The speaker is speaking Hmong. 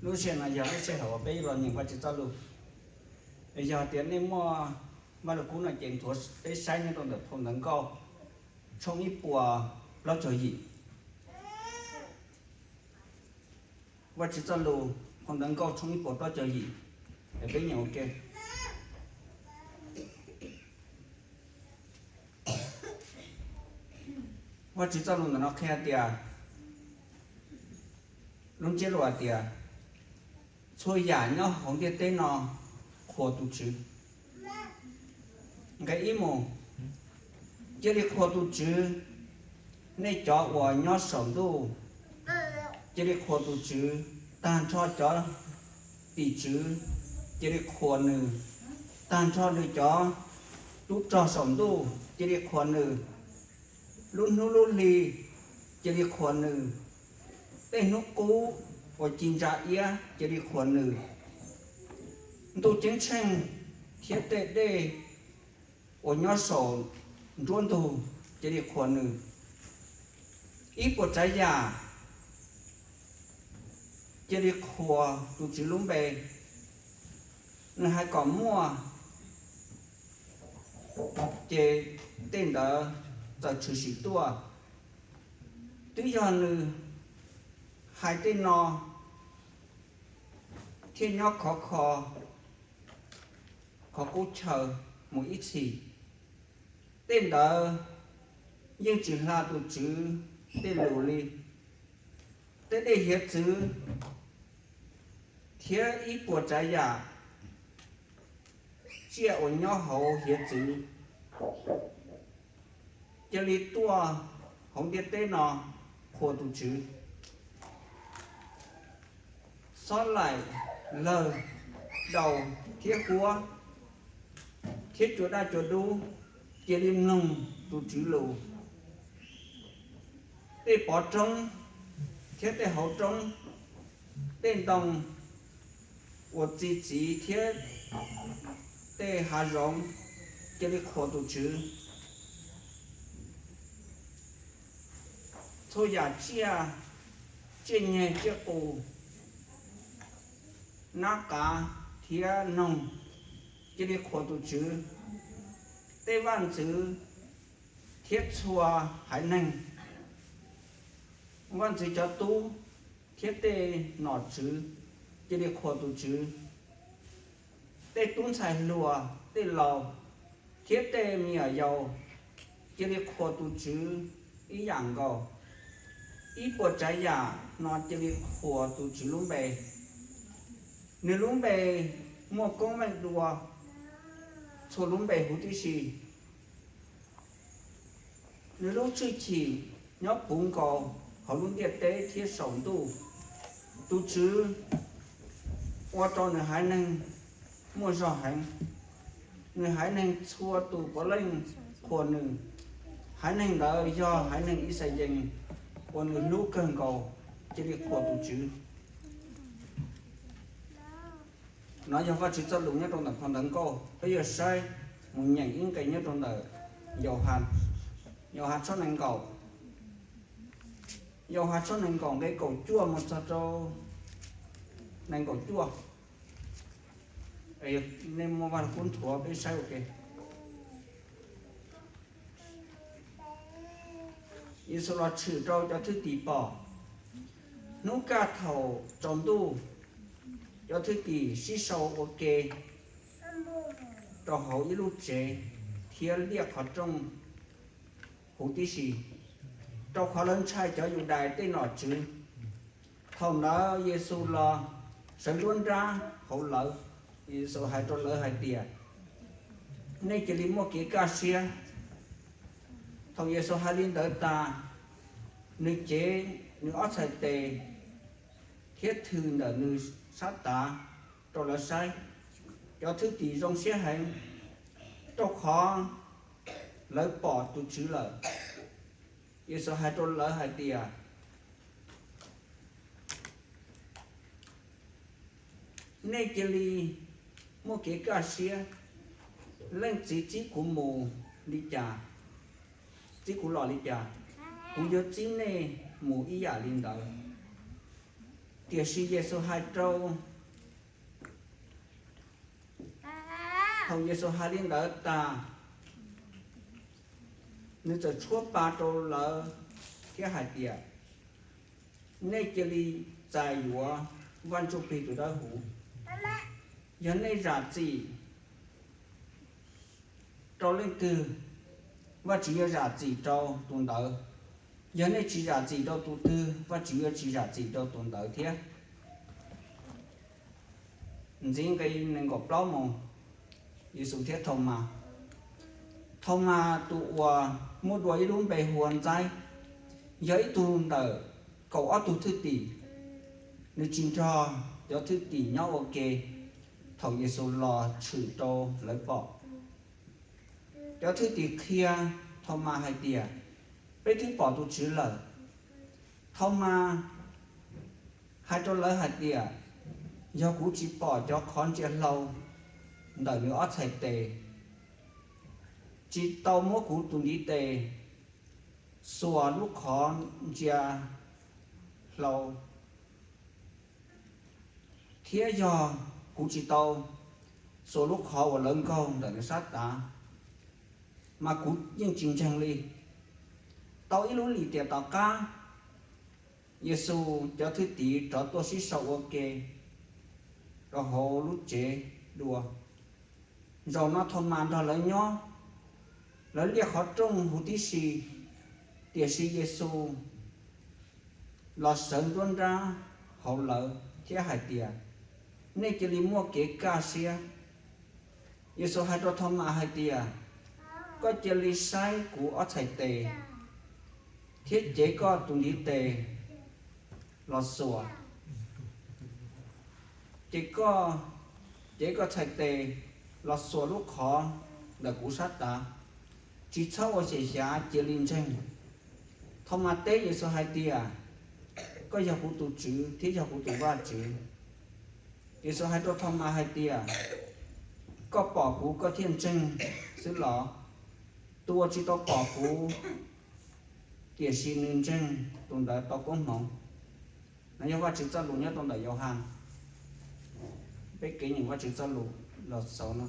Lub sij hawm no yog lub sij hawm uas peb los nyeem Vajtswv txoj lus. Yog tias nej muaj Vajluskub no ces nthuav peb saib nyob rau ntawm phau Ntawv Nkauj tshooj ib puas plaub caug yim. Vajtswv txoj lus, phau Ntawv Nkauj tshooj ib puas plaub caug yim. Es peb nyeem ua ke. Vajtswv txoj lus ntawm no qhia tias, lub ntsiab lus hais tias, txhua yam nyob hauv ntiaj teb no qhuas tus Tswv. Nqe ib mus, cia li qhuas tus Tswv, nej cov uas nyob saum ntuj, cia li qhuas tus Tswv. Tag nrho cov tim tswv, cia li qhuas nws. Tag nrho nws cov tub rog saum ntuj, cia li qhuas nws. Lub hnub lub hli, cia li qhuas nws. Tej hnub qub uas ci ntsa iab, cia li qhuas nws. Ntuj ceeb tsheej thiab tej dej uas nyob saum nruab ntug, cia li qhuas nws. Ib puas tsav yam, cia li qhuas tus Tswv lub npe. Nws hais kom muaj, ces tej ntawd txawm tshwm sim tuaj. Twb yog nws hais tej no thiaj nyob khov kho qhov qub chaw mus ib txhis. Tej ntawd yeej tsis hla tus Tswv tej lus li. Tej dej hiav txwv thiab ib puas tsav yam tsiaj uas nyob hauv hiav txwv cia li tuaj hauv ntiaj teb no qhuas tus Tswv. Xob laim, lawg, daus thiab huab, thiab cua daj cua dub cia li mloog tus Tswv lus. Tej pov roob thiab tej hauv roob, tej ntoo uas txi txiv thiab tej hav zoov cia li qhuas tus Tswv. Txhua yam tsiaj, tsiaj nyeg tsiaj qus, nab qav thiab noog cia li qhuas tus Tswv. Tej vaj ntxwv thiab txhua haiv neeg, vaj ntxwv cov tub thiab tej nom tswv cia li qhuas tus Tswv. Tej tub ntxhais hluas, tej laus thiab tej me nyuam yaus cia li qhuas tus Tswv ib yam nkaus. Ib puas tsav yam no cia li qhuas tus Tswv lub npe. Nws lub npe muaj koob meej dua txhua lub npe huv tib si. Nws lub tshwj chim nyob puv nkaus hauv lub ntiaj teb thiab saum ntuj. Tus Tswv ua rau nws haiv neeg muaj zog heev. Nws haiv neeg txhua tus puav leej qhuas nws. Haiv neeg ntawd yog haiv neeg Yixalayees uas nws hlub kawg nkaus, cia li qhuas tus Tswv. No yog Vajtswv txoj lus nyob rau ntawm phau Ntawv Nkauj. Peb yuav saib mus nyeem ib nqe nyob rau ntawm Yauhas, Yauhas tshooj nees nkaum, Yauhas tshooj nees nkaum nqe kaum cuaj mus txog rau nees nkaum cuaj. Nej muaj Vaj Lug Kub nthuav peb saib ua ke. Yexus los tshwm rau cov thwj tim pom. Hnub kaj thaum tsaus ntuj, cov thwj tim sib sau ua ke rau hauv ib lub tsev thiab liaj qhov rooj huv tib si, rau qhov lawv ntshai cov Yudais tej nom tswv. Thaum ntawd Yexus los sawv nruab nrab hauv lawv. Yexus hais rau lawv hais tias, nej cia li muaj kev kaj siab. Thaum Yexus hais li ntawd tas, nws cev nws ob txhais tes thiab thws ntawm nws sab tav rau lawv saib. Cov thwj tim zoo siab heev, rau qhov lawv pom tus Tswv lawm. Yexus hais rau lawv hais tias, nej cia li muaj kev kaj siab. Leej Txiv txib kuv mus li cas, txib kuv los li cas, kuv yuav txib nej mus ib yam li ntawd. Tiam sis Yexus hais rau, thaum Yexus hais li ntawd tas, nws txawm tshuab pa rau lawv thiab hais tias, nej cia li txais yuav Vaj Ntsujplig tus Dawb Huv. Yog nej zam txim rau leej twg, Vajtswv yuav zam txim rau tus ntawd. Yog nej tsis zam txim rau tus twg, Vajtswv yuav tsis zam txim rau tus ntawd thiab. Ntxiv nqe nees nkaum plaub mus, Yexus thiab Thaumas. Thaumas tus uas muaj dua ib lub npe hu ua Ntxaib, yog ib tug ntawm kaum ob tug thwj tim. Nws tsis nrog cov thwj tim nyob ua ke thaum Yexus los tshwm rau lawv pom. Cov thwj tim qhia Thaumas hais tias, peb twb pom tus Tswv lawm. Thaumas hais rau lawv hais tias, yog kuv tsis pom cov qhov ntsia hlau ntawm nws ob txhais tes, tsis tau muab kuv tus ntiv tes xuas lub qhov ntsia hlau, thiab yog kuv tsis tau xuas lub qhov uas lawv nkaug ntawm nws sab tav, mas kuv yeej tsis ntseeg li. Tau ib lub lim tiam tom qab, Yexus cov thwj tim rov tuaj sib sau ua ke rau hauv lub tsev dua. Zaum no Thaumas nrog lawv nyob, lawv liaj qhov rooj huv tib si, tiam sis Yexus los sawv nruab nrab hauv lawv thiab hais tias, nej cia li muaj kev kaj siab. Yexus hais rau Thaumas hais tias, koj cia li saib kuv ob txhais tes thiab cev koj tus ntiv tes los xuas, ces koj cev koj txhais tes los xuas lub qhov ntawm kuv sab tav, tsis txhob ua xyem xyav, cia li ntseeg. Thaumas teb Yexus hais tias, koj yog kuv tus Tswv thiab yog kuv tus Vajtswv. Yexus hais rau Thaumas hais tias, koj pom kuv koj thiaj ntseeg xwb los? Tus uas tsis tau pom kuv tiam sis nws ntseeg, tus ntawd tau koob hmoov. No yog Vajtswv txoj lus nyob rau ntawm Yauhas. Peb kev nyeem Vajtswv txoj lus los xaus no.